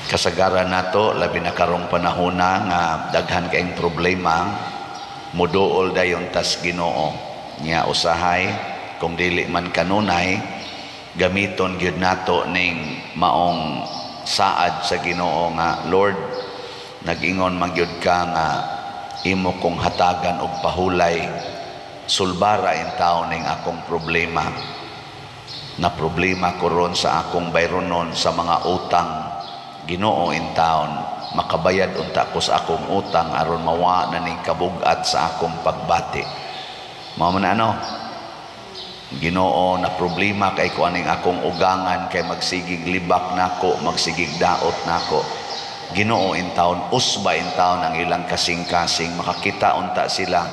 Kasagaran nato, labi na karong panahona nga daghan kaayong problema, muduol dayon tas Ginoo. Nya usahay kung dili man kanunay, gamiton gyud nato ning maong saad sa Ginoo nga, "Lord, nag-ingon man gyud ka nga imo kong hatagan og pahulay, sulbara intawon ning akong problema. Na problema ko ron sa akong bayronon sa mga utang. Ginoo, intawon makabayad unta ko sa akong utang aron mawa na ning kabugat sa akong pagbati." Mao man ano, "Ginoo, na problema kay ko aning akong ugangan kay magsigig libak nako, magsigig daot nako. Ginoo, intawon usba intawon ang ilang kasing-kasing, makakita unta sila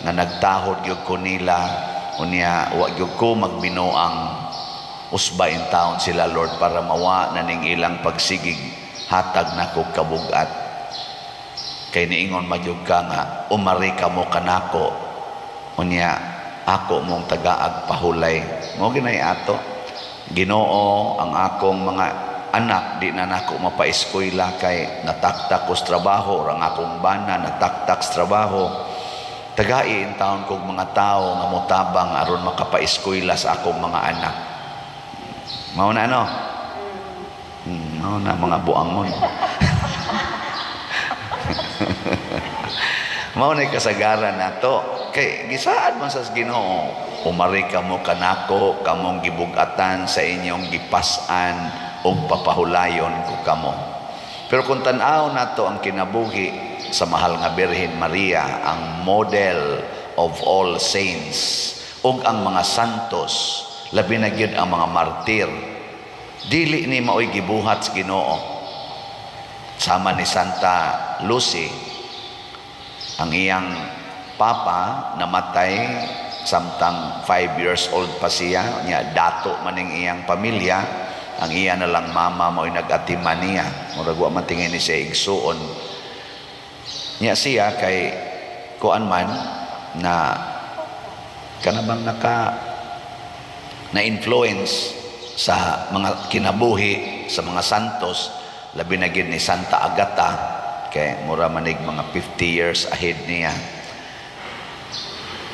nga nagtahod gyud ko nila. Unya wa gyud ko magbinuang. Usba intawon sila, Lord, para mawa na ning ilang pagsigig hatag nako kabugat. Kay niingon man gyud ka nga umari kamo kanako, unya ako mong tagaag pahulay." Mao ginay ato. "Ginoo, ang akong mga anak di na nako mapaeskwela kay nataktak ko sa trabaho, or ang akong bana nataktak sa trabaho. Tagai intawon kog mga tao nga motabang aron makapaeskwela sa akong mga anak." Mao na ano? Mao na mga buangon. Mao na kasagaran nato kay gisaad man sa Ginoo, "Umari kamo kanako, kamong gibugatan sa inyong gipas-an, ug papahulayon ko kamo." Pero kung tan-aw nato ang kinabuhi sa mahal nga Birhen Maria, ang model of all saints, ug ang mga santos, labi na gyud ang mga martir, dili ni maoy gibuhat sa Ginoo. Sama ni Santa Lucy, ang iyang papa namatay samtang 5 years old pa siya. Nya dato maning iyang pamilya, ang iya na lang mama mo'y nag-atiman niya, murag wa man tingin ni siya igsuon niya. Siya kay kuan man na kana bang naka na influence sa mga kinabuhi sa mga santos, labi na gyud ni Santa Agata, kay mura manig mga 50 years ahead niya.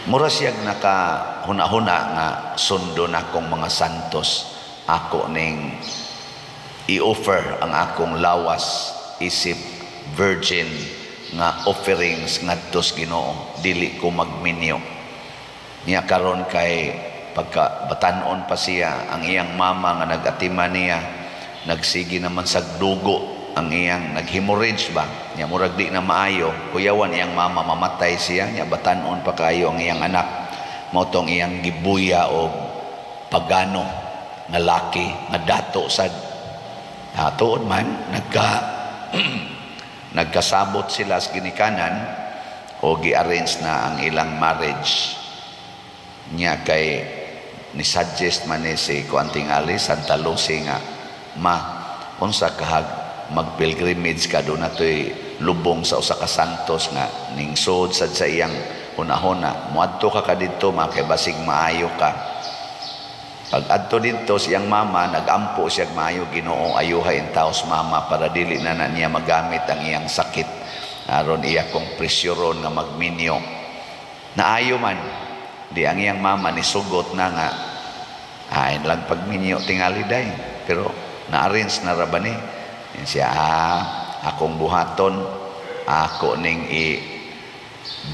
Mura siya naka huna-huna nga sundo na akong mga santos, ako ning i-offer ang akong lawas isip virgin nga offerings ngadto sa Ginoo, dili ko magminyo. Niya karon kay pagka batanon pa siya, ang iyang mama nga nag-atiman niya nagsigi naman sa dugo, ang iyang nag-hemorrhage ba niya, murag di na maayo kuyawan iyang mama, mamatay siya. Niya batanon pa kayo ang iyang anak, mao tong iyang gibuya og pagano nga laki nga dato sad. Tuod man nagkasabot sila sa ginikanan o gi-arrange na ang ilang marriage. Niya kay ni suggest man ni si kuan tingali, Santa Lucy, nga, "Ma, unsa kahag mag-pilgrimage ka, do natoy lubong sa usa ka santos nga ningsod sad sa iyang hunahuna. Moadto ka didto, ma, kay basig maayo ka." Pag adto didto siyang mama, nagampo siya maayo, "Ginoo, ayuha intawon mama para dili na na niya magamit ang iyang sakit aron iya kong presyoron nga magminyo." Naayo man di ang iyang mama, ni sugot na nga ayon lang pagminyo tingali day, pero na-arrange na ra ba ni siya. "Ah, akong buhaton, ako ning i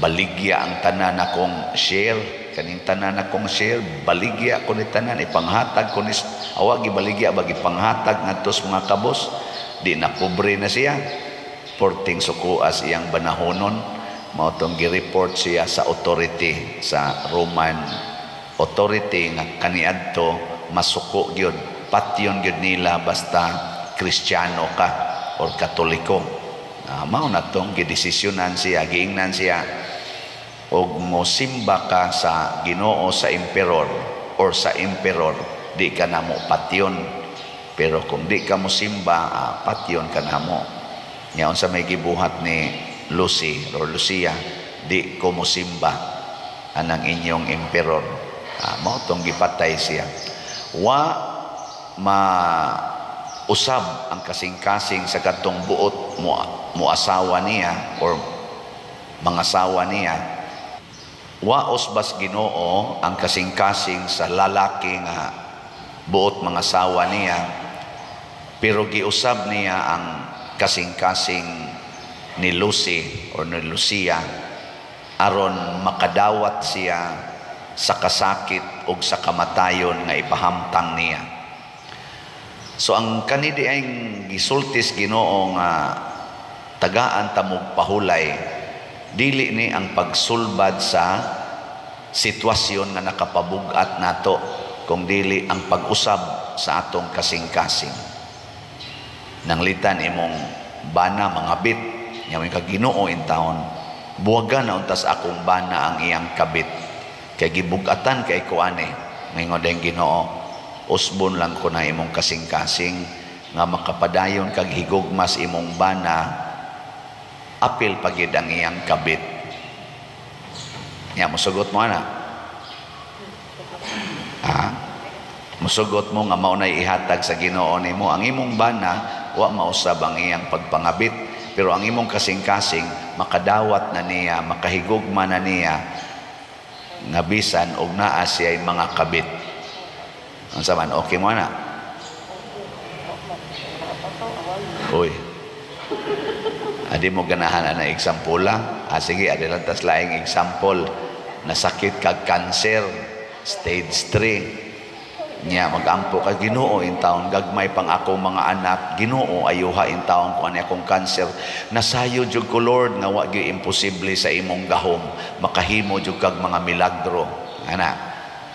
baligya ang tanan akong share, kaning tanan akong share, baligya ko ni tanan, ipanghatag ko ni, awa gibaligya ba, gipanghatag ngadto sa mga kabos." Di na pobre na siya, porting sukuas iyang banahonon. Mao tong gi-report siya sa authority, sa Roman authority, nga kaniadto masuko gyud, patyon gyud nila basta Kristiyano ka or Katoliko. Mao na tong gidesisyonan siya, giingnan siya og mosimba ka sa Ginoo sa emperor or sa emperor, di ka namo patyon, pero kung di ka mosimba, patyon ka namo. Nya unsa may gibuhat ni Lucy or Lucia? "Di ko mosimba anang inyong emperor." Mao tong gipatay siya. Wa ma usab ang kasing-kasing sa katong buot mo mo asawa niya or mga asawa niya. Waos bas Ginoo ang kasing-kasing sa lalaki nga buot mga asawa niya, pero giusab niya ang kasing-kasing ni Lucy or ni Lucia aron makadawat siya sa kasakit o sa kamatayon nga ipahamtang niya. So ang kani diayng gisultis Ginoo nga tagaan tamog pahulay, dili ni ang pagsulbad sa sitwasyon nga nakapabugat nato, kung dili ang pag-usab sa atong kasing-kasing. Nanglitan imong bana mangabit nya may kag, "Ginoo intawon, buwagan na untas akong bana ang iyang kabit kay gibugatan kay ko ani." Maingon din Ginoo, "Usbon lang ko na imong kasing-kasing nga makapadayon kag higugmas imong bana, apil pagid ang iyang kabit." Nya musugot mo ana? Ha? Musugot mo nga mao nay ihatag sa Ginoo nimo? Ang imong bana, wa mausab ang iyang pagpangabit, pero ang imong kasing-kasing makadawat na niya, makahigugma na niya nga bisan og naa siya'y mga kabit. Unsa man, okay mo na? Uy. Adi mo ganahan na example? Ah, sige, adi lang tas laing example. Nasakit kag cancer, stage 3. Nya magampo ka, "Ginoo intawon, gagmay pang akong mga anak. Ginoo, ayuha intawon ko ani akong cancer. Nasayo jud ko, Lord, nga wa gyud imposible sa imong gahom. Makahimo jud kag mga milagro." Ana.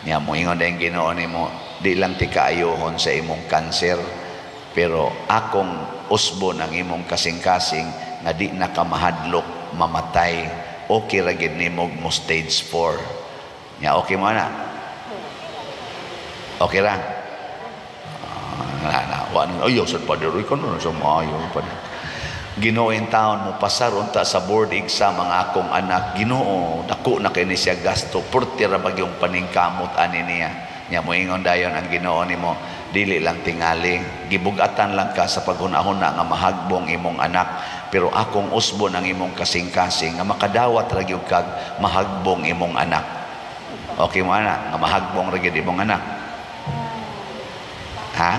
Nya moingon dayon Ginoo nimo, "Di lang ti kaayuhon sa imong cancer, pero akong usbon ang imong kasing-kasing nga di na ka mahadlok mamatay. Okay ra gid nimo mo stage 4." Nya okay mo na? Okay ra? Na, na, wa na, ayaw sa Father, ikaw na sa maayo, Father. "Ginoo intawon, mo pasar unta sa board exam ang akong anak. Ginoo, dako na kay ni siya gasto. Purti ra bagyong paningkamot ani niya." Nya moingon dayon ang Ginoo nimo, "Dili lang tingali, gibugatan lang ka sa paghuna-huna nga mahagbong imong anak, pero akong usbon ang imong kasing-kasing nga makadawat ra gyud kag mahagbong imong anak." Okay mo ana nga mahagbong ra gyud imong anak? Ha?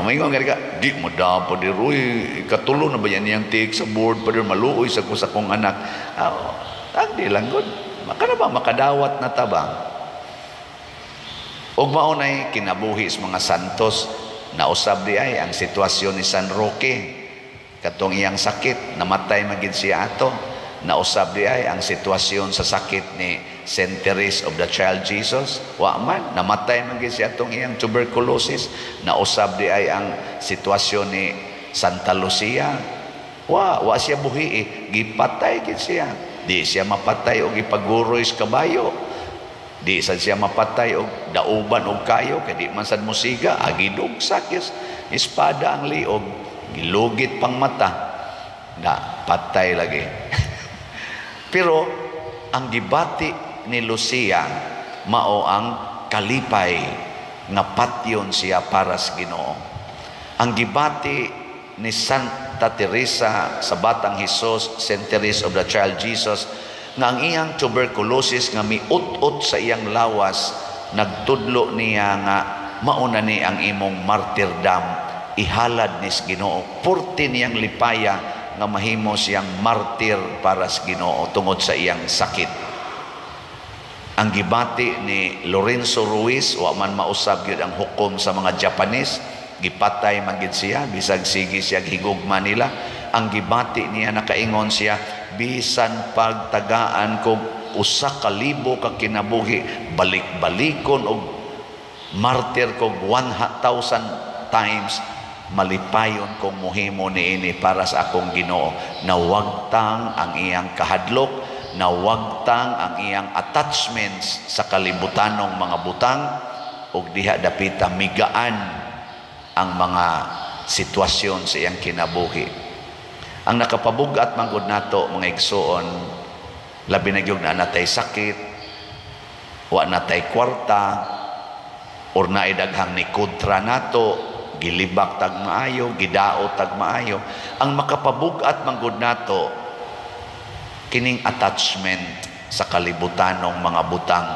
May nga ka, "Di mo dapat di roy, katulo na ba yan niyang take sa board pa, maluoy sa ko sa kong anak." Di lang gud. Maka na ba makadawat na ta ba? Ug mao nay kinabuhi sa mga santos. Nausab di ay ang sitwasyon ni San Roque, katong iyang sakit, namatay magid siya ato. Nausab di ay ang sitwasyon sa sakit ni Saint Therese of the Child Jesus, wa man namatay man gid siya atong iyang tuberculosis. Nausab di ay ang sitwasyon ni Santa Lucia, wa siya buhi eh. Gipatay gid siya. Di siya mapatay og ipaguroy sa kabayo, di sad siya mapatay og dauban og kayo kay di man sad musiga, agi dugsak yes espada ang liog, gilugit pang mata na patay lagi. Pero ang gibati ni Lucia mao ang kalipay nga patyon siya para sa Ginoo. Ang gibati ni Santa Teresa sa Batang Hesus, Saint Teresa of the Child Jesus, nga ang iyang tuberculosis nga miut-ut sa iyang lawas, nagtudlo niya nga mauna ni ang imong martyrdom, ihalad ni sa Ginoo. Purti niyang lipaya nga mahimo siyang martir para sa Ginoo tungod sa iyang sakit. Ang gibati ni Lorenzo Ruiz, wa man mausab gyud ang hukom sa mga Japanese, gipatay man gid siya bisag sige siya higugma nila. Ang gibati niya, nakaingon siya, "Bisan pagtagaan kog 1,000 ka kinabuhi, balik-balikon og martir kog 1,000 times, malipayon kong muhimo niini para sa akong Ginoo." Nawagtang ang iyang kahadlok, nawagtang ang iyang attachments sa kalibutanong mga butang, ug diha dapita migaan ang mga sitwasyon sa iyang kinabuhi. Ang nakapabugat man gud nato, mga igsuon, labi na gyud na natay sakit, wa natay kwarta, or naay daghang ni kontra nato. Gilibak tag maayo, gidaot tag maayo. Ang makapabug-at manggod nato kining attachment sa kalibutanong mga butang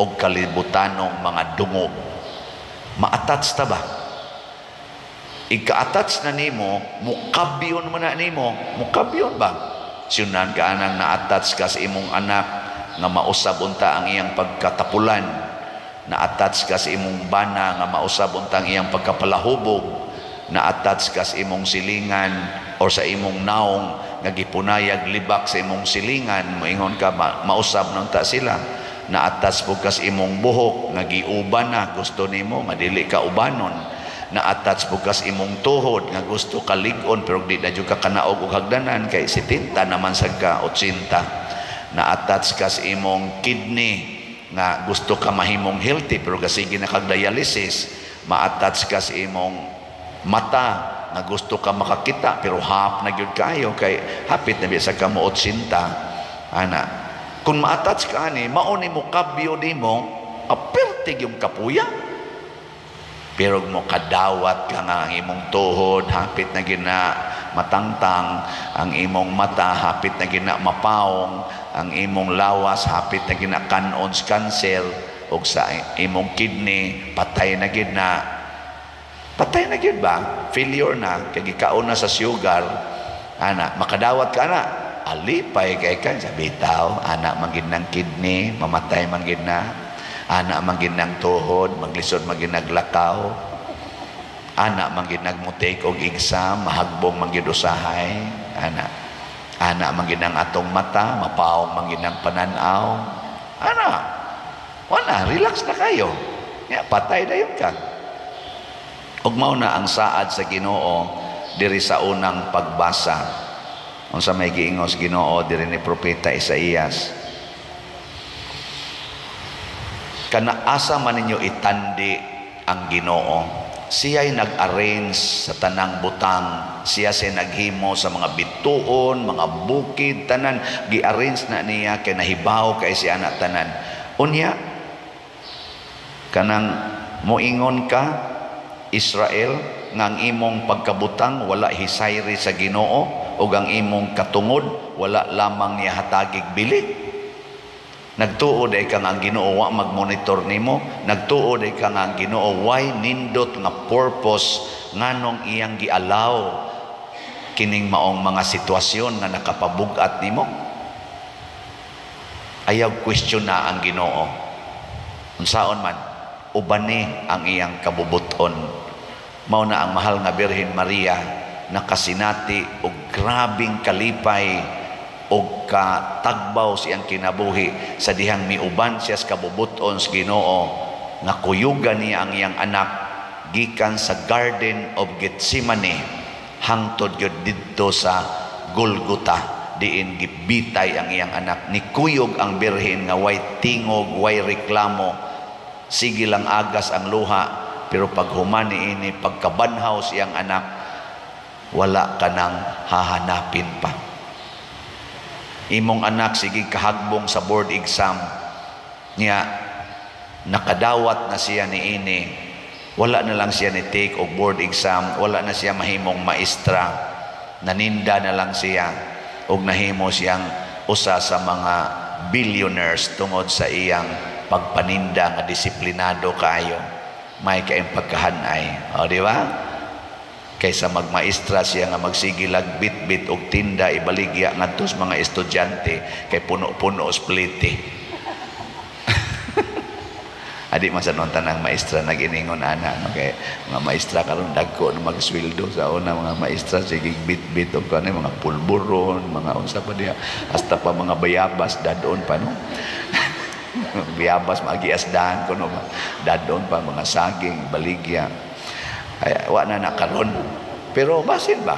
o kalibutanong mga dungog. Ma-attach ta ba? Ika-attach na nimo, mukabyon mo na nimo, mukabyon ba? Siyunan ka anang na-attach ka sa imong anak nga mausab unta ang iyang pagkatapulan, na-attach ka sa imong bana nga mausab unta ang iyang pagkapalahubog, na-attach ka sa imong silingan or sa imong naong nga gipunayag libak sa imong silingan, moingon ka mausab nunta sila. Na-attach po ka sa imong buhok nga giuban na, gusto nimo nga dili ka ubanon. Na-attach po ka sa imong tuhod nga gusto ka lig-on pero di na jud ka kanaog og hagdanan kay 70 naman sad ka, 80. Na-attach ka sa imong kidney nga gusto ka mahimong healthy pero kasige na kag dialysis. Ma-attach ka sa imong mata nga gusto ka makakita pero half na gyud kaayo kay hapit na biya ka mo 80 ana. Kung ma-attach ka ani, mao ni mo kabyo nimo, apertig yung kapuya. Pero mo kadawat ka nga ang imong tuhod hapit na gina matangtang, ang imong mata hapit na gina mapaong, ang imong lawas hapit na gina kanon sa cancer, ug sa imong kidney patay na gid na. Patay na gid ba? Failure na kay gikaon na sa sugar. Ana, makadawat ka na. Alipay kay kan sa bitaw, ana man gid ng kidney, mamatay man gid na. Ana man gid ng tuhod, maglisod man gid naglakaw. Ana man gid nagmo-take og exam, mahagbong man gid usahay. Ana. Ana man gid ang atong mata, mapaong man gid ang panan-aw. Ana. Wala, relax na kayo. Ya, patay dayon ka. Ug mao na ang saad sa Ginoo diri sa unang pagbasa. Unsa may giingos Ginoo diri ni Propeta Isaías? Kanaasa man ninyo itandi ang Ginoo. Siya'y nag-arrange sa tanang butang. Siya siya naghimo sa mga bituon, mga bukid, tanan. Gi-arrange na niya kay nahibaw kay siya na tanan. Unya, kanang moingon ka, Israel, nga ang imong pagkabutang wala hisayri sa Ginoo, ug ang imong katungod wala lamang niya hatagig bili. Nagtuo day ka nga ang Ginoo wa magmonitor nimo, nagtuo day ka nga ang Ginoo way nindot nga purpose nganong iyang gialaw kining maong mga sitwasyon nga nakapabug-at nimo. Ayaw question na ang Ginoo. Unsaon man ubani ang iyang kabubuton. Mao na ang mahal nga Birhen Maria nakasinati og grabing kalipay og katagbaw siyang kinabuhi sa dihang miuban siya sa kabubuton sa Ginoo nga kuyugan niya ang iyang anak gikan sa Garden of Gethsemane hangtod gyud didto sa Golgotha, diin gibitay ang iyang anak. Nikuyog ang birhen nga way tingog, way reklamo, sige lang agas ang luha, pero pag human niini, pagkabanhaw siyang anak, wala ka nang hahanapin pa. Imong anak sige kahagbong sa board exam niya, nakadawat na siya niini, wala na lang siya ni take og board exam, wala na siya mahimong maestra, naninda na lang siya og nahimo siyang usa sa mga billionaires tungod sa iyang pagpaninda nga disiplinado kaayo, may kaayong pagkahanay. O, di ba? Kaysa magmaestra siya nga magsigilag bit-bit og tinda ibaligya ngadto sa mga estudyante kay puno-puno sa plite. Adi man sa noon tanang maestra nag-iningon ana, no? Kay mga maestra karon dagko na magsweldo. Sa una mga maestra sige bit-bit og kanay mga pulburon, mga unsa pa diha, hasta pa mga bayabas dadon pa, no. Bayabas magiasdahan kuno ba, dadon pa mga saging baligya. Ay, wa na nakaron. Pero basin ba?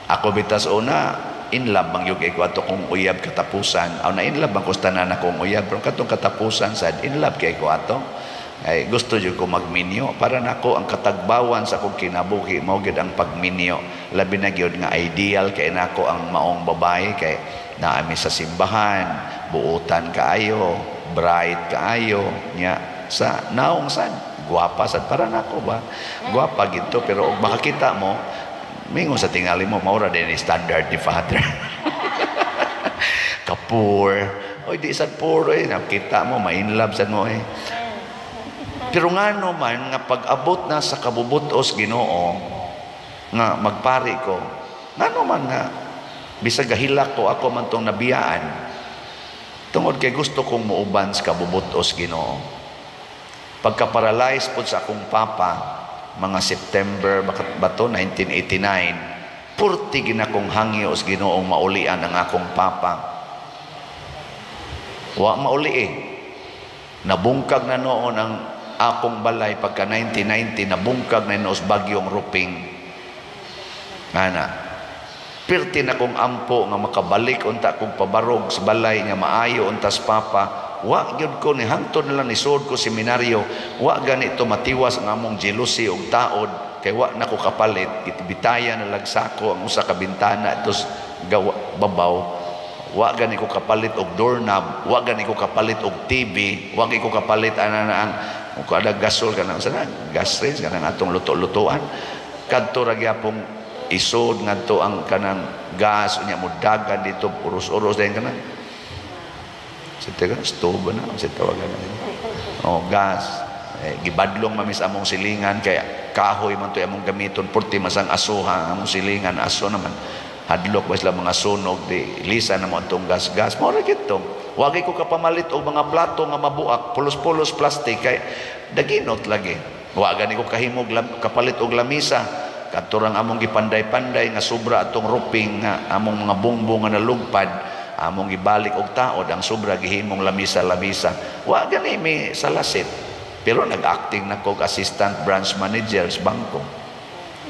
Ako bitas una, in love bang yung ko ato kong uyab katapusan. Aw na in love bang kusta na na kong uyab. Pero katong katapusan sad, in love kay ko ato. Ay, gusto jud ko magminyo. Para nako ang katagbawan sa akong kinabuhi, mao gyud ang pagminyo. Labi na gyud nga ideal kay nako ang maong babae kay naami sa simbahan, buutan kaayo, bright kaayo, nya sa naong sad. Guwapa sad para nako ba? Guwapa gito, pero og makakita mo, mingon sa tingali mo, mao ra din ni standard ni Father. Ka-poor. Oy, di sad poor oy, nakita mo ma-in love sad mo eh. Pero ngano man nga pag-abot na sa kabubutos Ginoo nga magpari ko, ngano man nga bisag gahilak ko, ako man tong nabiyaan, tungod kay gusto kong muuban sa kabubutos Ginoo. Pagka-paralyze pod sa akong papa, mga September ba to, 1989, purti ginakong hangyo sa Ginoong maulian ang akong papa. Wa mauli eh. Nabungkag na noon ang akong balay pagka 1990, nabungkag na noos bagyong Ruping. Ana. Pirti na kong ampo nga makabalik unta kong pabarog sa balay nga maayo untas papa. Wa gyud ko ni hangtod na lang nisod ko seminaryo. Wa ganito matiwas ang among jealousy og taod kay wa na ko kapalit. Itibitaya na lagsako ang usa ka bintana tos gawa babaw. Wa gani ko kapalit og doorknob, wa gani ko kapalit og TV, wa gani ko kapalit ana na ang kada gasol kanang sana gas range kanang atong luto-lutuan. Kadto ra gyapong isod ngadto ang kanang gas, unya mo dagan dito uros-uros din kanang sa teka stove na sa tawagan na oh gas eh, gibadlong mamis among silingan kay kahoy man to among gamiton, purti masang asuha among silingan, aso naman, hadlok ba sila mga sunog, di lisa na mo atong gas-gas mo ra gito. Wagi ko kapamalit og mga plato nga mabuak, pulos-pulos plastic kay daginot lagi. Wa gani ko kahimog kapalit og lamisa, kadto among gipanday-panday nga sobra atong roofing nga among mga bongbong nga nalugpad, among gibalik og taod ang sobra, gihimong lamisa-lamisa. Wa gani mi salasit, pero nag-acting na kog assistant branch manager sa bangko.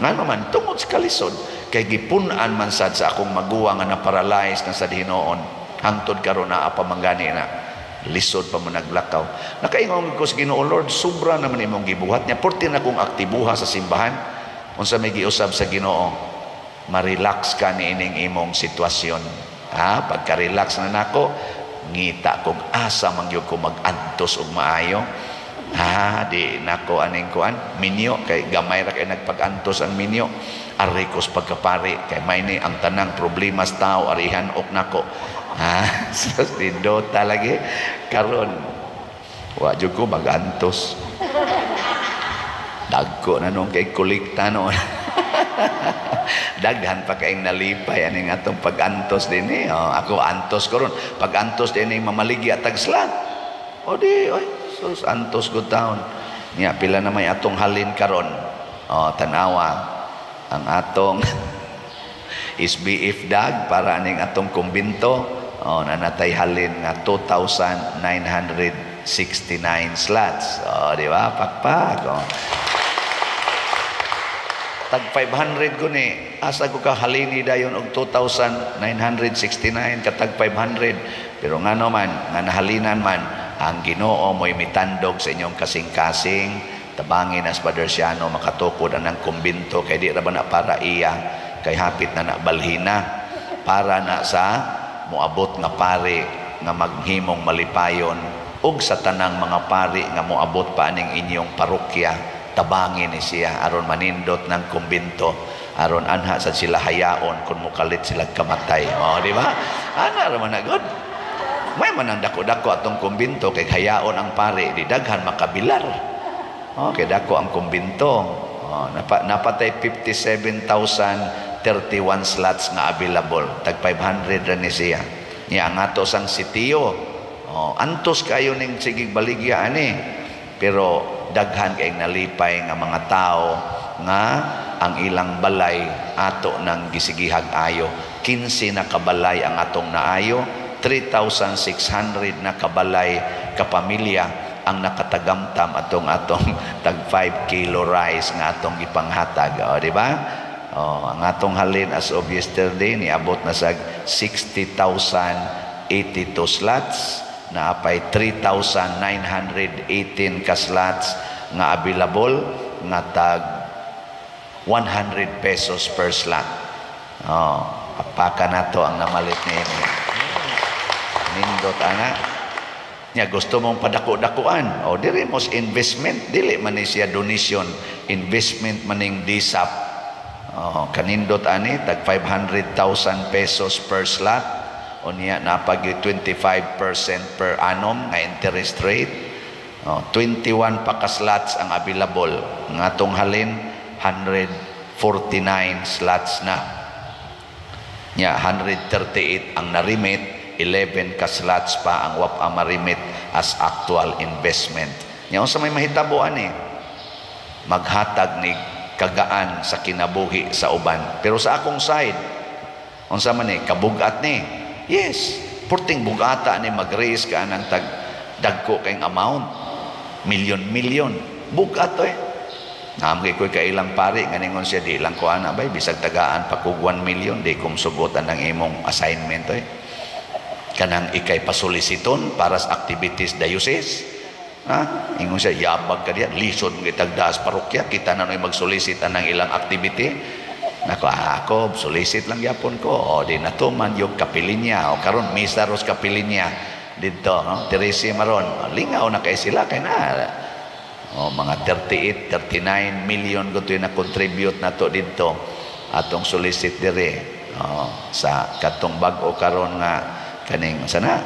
Ngano man? Tungod sa kalisod, kay gipun-an man sad sa akong maguwang nga na-paralyze na sa hinoon. Hangtod karon naa pa manggani na lisod pa mo naglakaw. Nakaingon ko sa Ginoo, "Lord, sobra naman imong gibuhat niya. Porti na kong aktibuha sa simbahan." Unsa may giusab sa Ginoo? "Ma-relax ka ni ining imong sitwasyon." Ha, pagka-relax na nako, ngita kog asa man gyud ko mag-antos og maayo. Ha, di nako aning kuan, minyo kay gamay ra kay nagpag-antos ang minyo. Ari ko sa pagkapari kay may ni ang tanang problema sa tao arihan ok nako. Ha, sus, nindota lagi karon. Wa jud ko mag-antos. Dagko na nung kay kolekta noon. Daghan pa kayong nalipay aning atong pag-antos din eh. Oh, ako antos ko ron. Pag-antos din eh, mamaligya tag slot. O di, oy, sus, antos ko taon. Nya, pila na may atong halin karon. Oh, tanawa. Ang atong SBF dag para aning atong kumbinto. Oh, nanatay halin nga 2,969 slots. Oh, di ba? Pakpak. Oh. Tag 500 ko ni, asa ko ka halini dayon og 2,969 katag 500? Pero ngano man nga nahalinan man, ang Ginoo mo'y mitandog sa inyong kasing-kasing. Tabangi na sa Father Siano makatukod ang kumbinto kay di ra ba na para iya, kay hapit na na balhina, para na sa moabot nga pari nga maghimong malipayon ug sa tanang mga pari nga moabot pa aning inyong parokya. Tabangi ni siya aron manindot ng kumbinto, aron anha sa sila hayaon kung mukalit sila kamatay. Oh, di ba? Ana ra man na god. May man ang dako-dako atong kumbinto kay hayaon ang pare, di daghan makabilar. Oh, kay dako ang kumbinto. Oh, napatay 57,031 slots nga available. Tag 500 ra ni siya. Nya ang ato sang sitio. Oh, antos kayo ning sigig baligya ani. Pero daghan kay nalipay nga mga tao nga ang ilang balay ato nang gisigihag ayo. 15 na kabalay ang atong naayo, 3,600 na kabalay kapamilya ang nakatagamtam atong atong tag 5 kilo rice nga atong gipanghatag. O, di ba? O, ang atong halin as of yesterday niabot na sa 60,082 slots, naapay 3,918 ka slots nga available nga tag 100 pesos per slot. Oh, apaka na to ang namalit ni nindot ana. Nya gusto mong padako-dakuan, o diri mos investment, dili man ni siya donation, investment maning DSAP. Oh, kanindot ani, tag 500,000 pesos per slot. Unya napag 25% per annum nga interest rate. Oh, 21 pa ka slots ang available. Nga atong halin 149 slots na. Nya 138 ang na-remit, 11 ka slots pa ang wa pa ma-remit as actual investment. Nya unsa may mahitabo ani? Maghatag ni kagaan sa kinabuhi sa uban. Pero sa akong side, unsa man ni kabugat ni? Yes, purting bugata ni mag-raise ka ng tag dagko kayong amount. Milyon-milyon. Bugat to eh. Naam kay ko'y kailang pari, nganingon siya, di lang ko ana bay, bisag tagaan pa kog 1 million, di ko sugotan ng imong assignment eh. Kanang ikay pasolisiton para sa activities diocese. Ha? Ingon siya, yabag ka diyan, lisod mo itagdaas parokya, kita na no'y magsolicit ang ilang activity. Nako, ako, solicit lang yapon ko. O, di natuman yung kapilinya. O, karon misa ros kapilinya. Dito, no? Teresi maron. O, lingaw na kay sila, kay na. O, mga 38, 39 million ko ito na-contribute na to dito. Atong solicit dire. O, sa katong bag-o karon nga kaning sana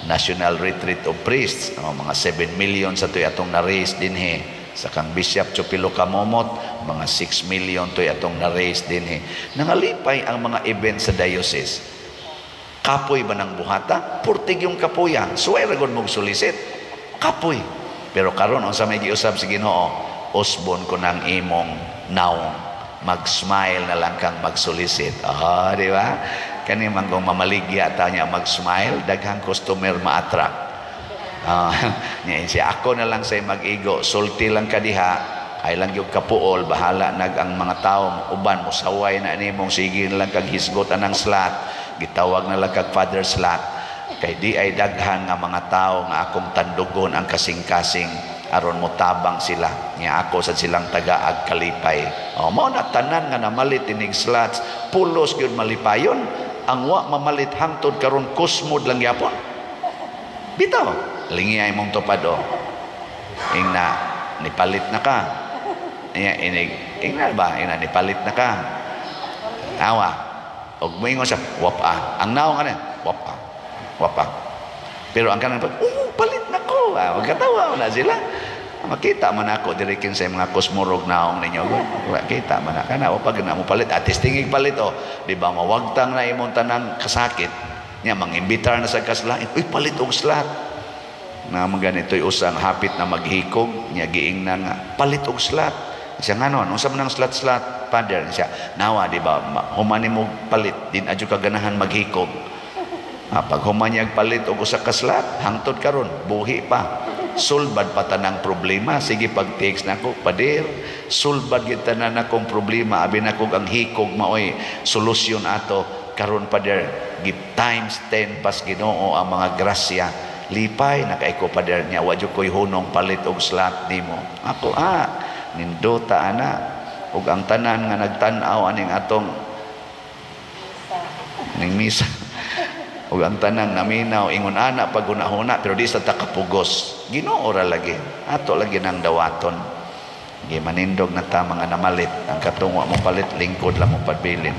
National Retreat of Priests. O, mga 7 million sa to'y atong na-raise dinhi. Sa kang Bishop Chupilo Kamomot, mga 6 million to'y atong na-raise dinhi. Nangalipay ang mga event sa diocese. Kapoy ba ng buhata? Purtig yung kapuya. Suway ra gud mong solicit. Kapoy. Pero karon unsa may giusab sa Ginoo, usbon ko ng imong naong. Mag-smile na lang kang mag-solicit. Ah, di ba? Kani man kung mamaligya ta niya mag-smile, daghang customer ma-attract. Ah, niya siya ako na lang say mag-igo, sulti lang ka diha, ay lang yung kapuol, bahala nag ang mga tao uban mo saway na nimong sige na lang kag hisgot anang slot, gitawag na lang kag father slot. Kay di ay daghan nga mga tao nga akong tandugon ang kasing-kasing aron mo tabang sila nya ako sa silang tagaag kalipay. O mao na tanan nga namalit inig slots, pulos gyud malipayon. Ang wa mamalit hangtod karon, kusmod lang gyapon. Bitaw lingi ay mong tupad o ingna nipalit na ka. Iya, inig ingna ba ingna nipalit na ka, awa og moingon siya, wapa ang naong ano, wapa wapa. Pero ang kanang oh, palit na ko, ah, magkatawa na sila. Makita man ako diri kinsay mga kusmurog naong ninyo. Kita man na kana wa pag na mo palit atis tingig palit oh. Di ba mawagtang na imong tanang kasakit. Nya mangimbitar na sa kasla, uy, palit og slot. Na mga ganito'y usang hapit na maghikog, nya giing na nga palit og slot. Siya nganon, unsa man ang slot-slot, father? Siya, nawa, di ba, human mo palit, din adyo ka ganahan maghikog. Ah, pag humanyag palit og usa ka slot, hangtod karon buhi pa. Sulbad pa tanang problema. Sige, pag text nako, "Pader, sulbad gid tanan akong problema. Abi nako ang hikog maoy solusyon ato. Karon, pader, give times 10 pas Ginoo ang mga grasya. Lipay na kay ko, pader, nya wa jud koy hunong palit og slot nimo." Ako, ah, nindota ana. Ug ang tanan nga nagtan-aw aning atong ning misa ug ang tanan naminaw ingon ana paghuna-huna, pero di sa ta kapugos. Ginoo ra lagi ato lagi nang dawaton. Gi manindog na ta mga namalit. Ang katong wa mo palit, lingkod lang mo pabilin.